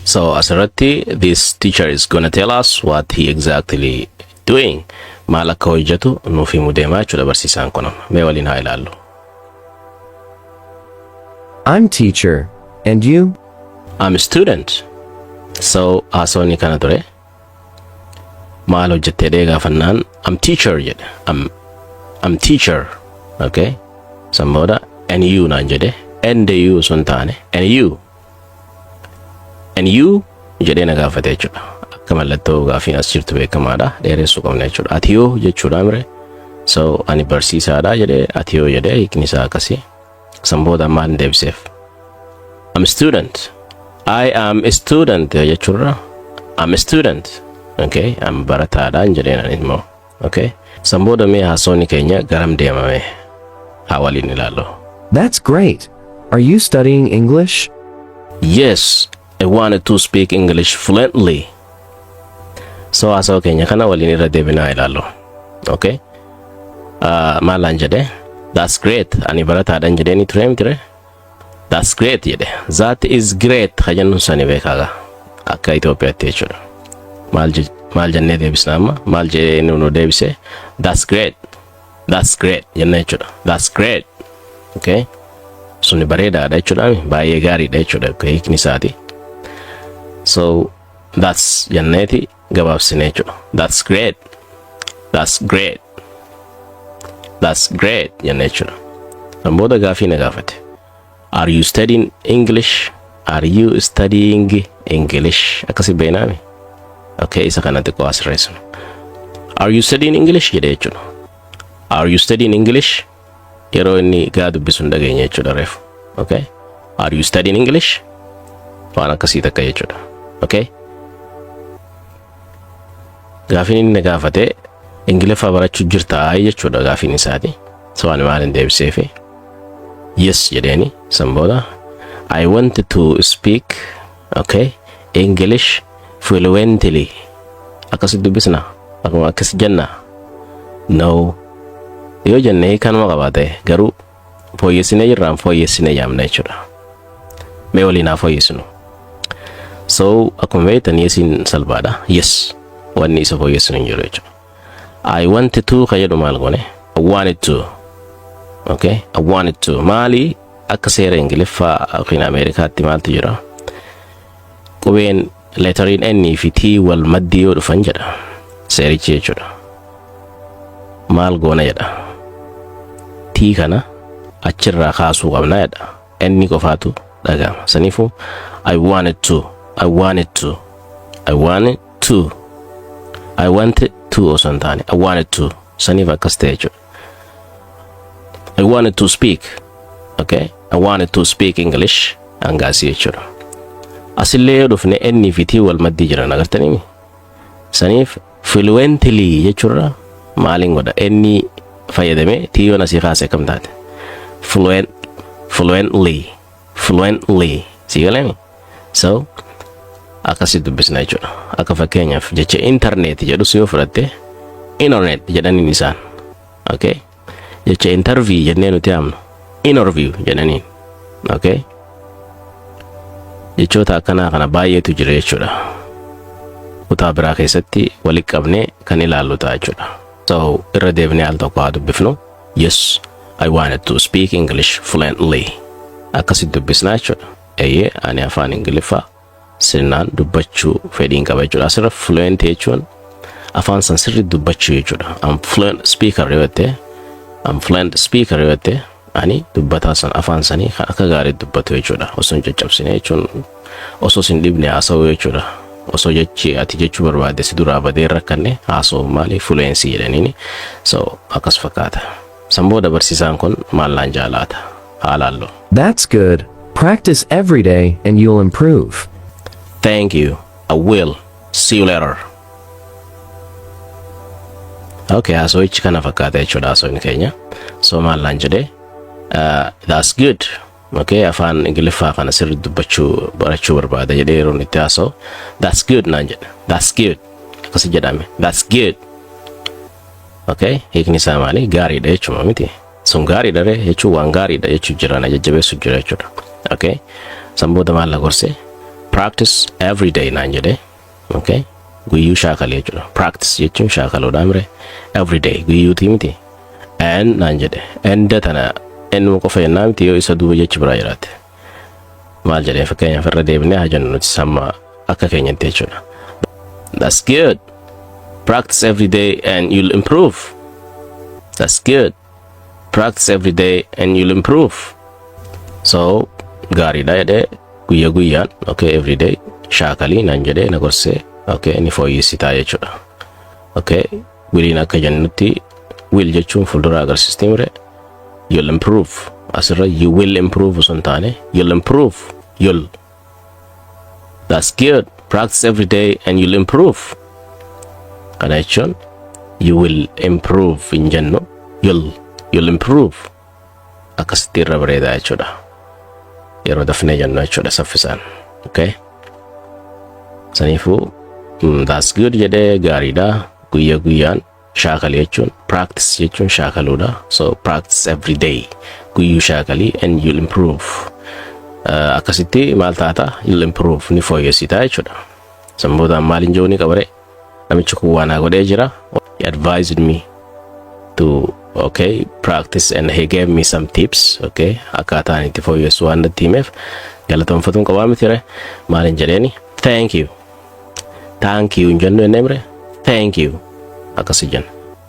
So asirratti this teacher is gonna tell us what he exactly doing. Maal akka hojjetu nuuf himuu deemaa jechuudha barsiisaan kun amma. Mee waliin haa ilaallu. I'm teacher. And you? I'm a student. So haasawni kana ture. Maal hojjettee dhee gaafannaan, "I'm teacher" jedhe. I'm teacher. Okay. San booda "and you" naan jedhe. "And you" sun taane, "And you?" "And you?" jedhee na gaafate jechuudha. Akka mallattoo gaafiin as jirtu beekamaadha. Dheeressuu qabna jechuudha. Ati yoo jechuudha mire. So ani barsiisaadha jedhee, ati yoo jedhee, hiikni isaa akkasii. San booda maal deebiseef? I'm a student. I am a student jechuurra I'm a student. Okay, I'm barataadhaan jedheen ani immoo. Okay. San booda mee haasawni keenya garam deemame haa waliin ilaallu. That's great. Are you studying English? Yes, I wanted to speak English fluently. So haasawa keenya kana waliin irra deebinaa ilaallu. Okay. Maalaan jedhe? "That's great." Ani barataadhaan jedhee ni ture miti? "That's great" jedhe. "That is great" ka jennu sani beekaaga. Akka Itoophiyaatti jechuudha. Maal jennee deebisna amma? Maal jedhee inni nu deebise? "That's great. That's great" jennee jechuudha. That's great. Okay. Suni bareedaadha jechuudha. Baay'ee gaariidha jechuudha. Okay, hiikni isaati. So "that's" jenneeti gabaabsine jechuudha. That's great. That's great. That's great jennee jechuudha. San booda gaafii na gaafate. Are you studying English? Are you studying English? Akkasi beeknaami. Okay, isa kana xiqqoo asirreessinu. "Are you studying English?" jedhee jechuudha. Are you studying English? Yeroo inni gaa dubbisu hin dhageenye jechuudha reefu. Okay? Are you studying English? Waan akkasii takka jechuudha. Okay? Gaafiin inni na gaafate Ingiliffaa barachuu jirtaa jechuudha gaafiin isaati. So ani maal hin deebiseefi? "Yes" jedheeni. San booda "I want to speak", okay, "English fluently." Akkasi dubbisna. Akkuma akkas jenna. No. Yoo jenne kanuma qabaate, garuu fooyyessinee jirraan fooyyessinee yaamna jechuudha. Mee waliin haa fooyyessinu. So akkuma beektan yesiin salphaadha. Yes. Wanni isa fooyyessinu hin jiru jechuudha. "I want to" ka jedhu maal goone? I wanted to. Okay? I wanted to. Maali, akka seera Ingiliffaa yookiin Ameerikaatti maaltu jira? Qubeen letteriin N fi T wal maddii yoo dhufan jedha. Seerichi jechuudha. Maal goona jedha. T kana achirraa kaasuu qabna jedha. N qofaatu dhagama. Saniifuu I wanted to, I wanted to, I wanted to, I wanted to osoo hin taane I wanted to. Saniif akkas ta'e jechuudha. I wanted to speak. Okay? I wanted to speak English. Hangaasii jechuudha. Asillee yoo dhufne N fi T wal maddii jiran agartanii. Saniif "fluently" jechuurra maaliin godha? N fayyadamee T yoon asii kaase akkam taate? Fluent, fluently, fluently. Sii galame? So akkasitti dubbisna jechuudha. Akka fakkeenyaaf jecha internet jedhus yoo fudhatte, internet jedhaniin isaan. Okay? Jecha interview jennee nuti yaamnu, interview jedhaniin. Okay? Jechoota akkanaa kana baay'eetu jira jechuudha. Kutaa biraa keessatti walitti qabnee kan ilaallu ta'a jechuudha. So irra deebinee al tokko haa dubbifnu. Yes, I wanted to speak English fluently. Akkasitti dubbisnaa jechuudha. Eeyyee, ani afaan Ingiliffaa sirnaan dubbachuu fedhiin qaba jechuudha. Asirra fluent jechuun afaan san sirriitti dubbachuu jechuudha. I'm fluent speaker yoo jette, I'm fluent speaker yoo jette, ani dubbataa san afaan sanii kan akka gaariitti dubbatu jechuudha. Osoo hin caccabsine jechuun osoo sin dhibne haasa'uu jechuudha. Osoo jechi ati jechuu barbaadde si duraa badee rakkanne haasa'u maali, fluency jedhaniini. So akkas fakkaata. San booda barsiisaan kun maal naan jaalaata? Haa laallu. That's good. Practice every day and you'll improve. Thank you. I will. See you later. Okay, haasawichi kana fakkaata jechuudha haasawni keenya. So maal naan jedhee? "That's good." Okay, afaan Ingiliffaa kana sirriitti dubbachuu barachuu barbaada jedhee yeroo inni itti haasa'u, "That's good" naan jedhe. That's good. Akkasi jedhame. That's good. Okay, hiikni isaa maali? Gaariidha jechuudha miti. Sun gaariidha ree jechuun waan gaariidha jechuu jira, na jajjabeessu jira jechuudha. Okay, san booda maal na gorse? Practice every day naan jedhe. Okay, guyyuu shaakalii jechuudha. Practice jechuun shaakaluudha mire? Every day, guyyuutii miti? And naan jedhe. And tana ennuma qofa jennaa miti? Yoo isa duuba jechi biraa jiraate maal jedhee? Fakkeenyaaf, irra deebinee haa jennu nuti samma akka keenyatti jechuudha. That's good. Practice every day and you'll improve. That's good. Practice every day and you'll improve. So gaariidha jedhee, guyya guyyaan, okay, every day shaakalii naan jedhee na gorsee. Okay, ni fooyyessitaa jechuudha. Okay, williin akka jennutti, will jechuun fuuldura agarsiisti mire? You'll improve, asirra you will improve osoo hin taane you'll improve, you'll. That's good. Practice every day and you'll improve. Kana jechuun you will improve hin jennu, you'll improve. Akkasitti irra bareedaa jechuudha yeroo dafnee jennu jechuudha, saffisaan. Okay, saniifuu that's good jedhee, gaariidha, guyya guyyaan shaakalii jechuun, practice jechuun shaakaluudha. So practice every day, guyyuu shaakalii, and you'll improve. Akkasitti maal taata? You'll improve, ni fooyyessitaa jechuudha. San boodaan maal hin jiru ni qabare? Namichi kun waan haa godhee jira. He advised me to, okay, practice and he gave me some tips. Okay, akkaataan itti fooyyessu waan natti himeef galatoonfatuun qabaa miti? Maal hin jedheeni? Thank you. Thank you hin jennu jennee mire? Thank you, akkasi jenna.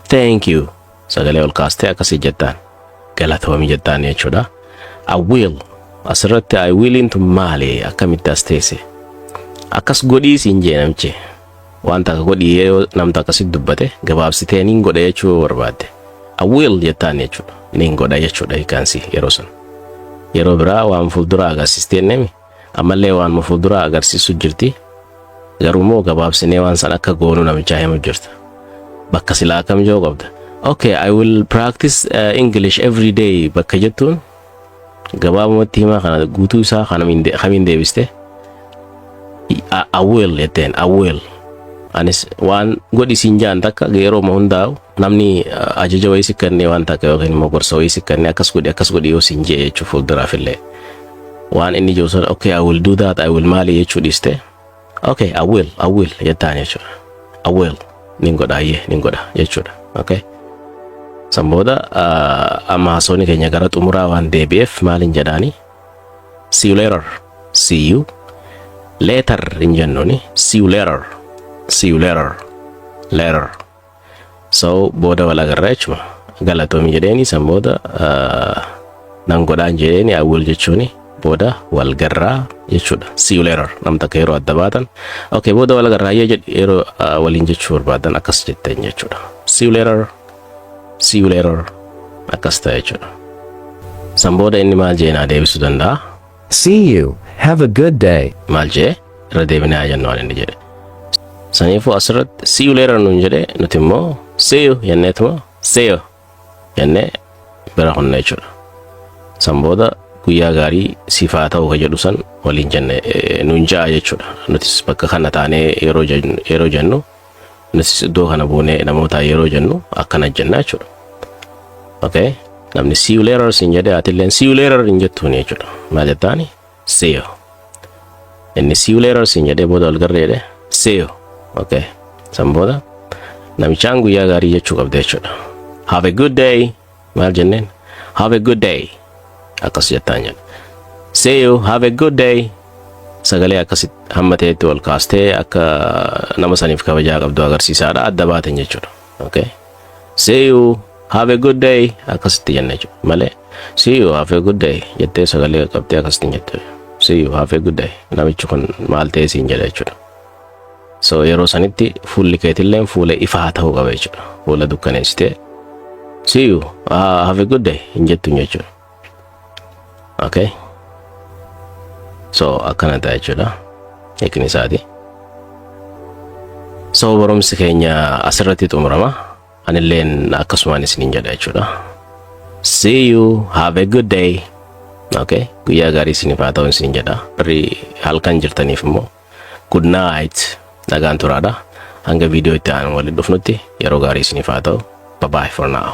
Thank you, sagalee ol kaastee akkasi jettaan, galatoomi jettaan jechuudha. I will, asirratti I will tun maali? Akkamitti as teesse? Akkas godhii siin jee namichi. Waan takka godhii yoo namta akkasitti dubbate, gabaabsitee niin godha jechuu barbaadde, I will jettaan jechuudha. Niin godha jechuudha hiikaansi yeroo sun. Yeroo biraa waan fuuldura agarsiistee nemi ammallee waan fuuldura agarsiisu jirti, garuu immoo gabaabsinee waan san akka goonu namichaa himu jirta. Bakka silaa akkam jiru qabda? Okay, I will practice English every day bakka jettuun, gabaabumatti himaa kana guutuu isaa kamiin deebiste? I will jetteen. I will. Anis waan godhi siin jaan takka yeroo hundaa'u namni ajaja wayii si kennee, waan takka yookiin immoo gorsa wayii si kennee, akkas godhi, akkas godhi yoo siin jee jechuu, fuulduraaf illee waan inni jiru sana, okay, I will do that, I will maali jechuu dhiiste, okay, I will, I will jettaan jechuudha. I will, nin godha, ayyee nin godha jechuudha. Okay, san booda amma haasawni keenya gara xumuraa waan deebi'eef maalin jedhaani? See you later. See you later hin jennuuni. See you later, see you later, later. So booda wal agarra jechuudha. Galatoomi jedheeni, san booda nan godhaan jedheeni, I will jechuuni booda wal garraa jechuudha. See you later. Nam takka yeroo adda baatan, okay, booda wal garraa yeroo waliin jechuu barbaadan akkas jetteen jechuudha. See you later, see you later, akkas ta'a jechuudha. San booda inni maal jee naa deebisuu danda'a? See you. Have a good day. Maal jee? Irra deebinee haa jennu waan inni jedhe. Saniifuu asirratti see you later nuun jedhe, nuti immoo see you jenneetuma, see you jennee bira kunna jechuudha. San booda guyyaa gaarii siif haa ta'u ka jedhu san waliin jenne nuun ja'a jechuudha. Nutis bakka kana taanee yeroo jennu, nutis iddoo kana buunee namoota yeroo jennu akkana jenna jechuudha. Okay? Namni see you later siin jedhee, atilleen see you later hin jettuuni jechuudha. Maal jettaani? See you. Inni see you later siin jedhee, booda wal garree jedhee, see you. Okay. San booda namichaan guyyaa gaarii jechuu qabda jechuudha. Have a good day. Maal jenneen? Have a good day. Akkas jettaan jedha. See you, have a good day. Sagalee akkasitti hamma ta'etti ol kaastee akka nama saniif kabajaa qabdu agarsiisaadha adda baaten jechuudha. Okay. See you, have a good day, akkasitti jenna jechuudha. Malee see you, have a good day jettee sagalee qabdee akkasitti hin jettu. See you, have a good day. Namichi kun maal ta'e siin jedha jechuudha. So yeroo sanitti fuulli keetillee fuula ifaa ta'uu qaba jechuudha. Fuula dukkaneessitee see you, have a good day hin jettu jechuudha. Okay. So akkana ta'a jechuudha. Hiikni isaati. So barumsi keenya asirratti xumurama. Anilleen akkasumaan isiniin jedha jechuudha. See you, have a good day. Okay. Guyyaa gaarii isiniif haa ta'u isiniin jedha. Warri halkan jirtaniif immoo good night. Nagaan turaadha. Hanga viidiyoo itti aanu waliin dhufnutti yeroo gaarii isiniif haa ta'u. Bye bye for now.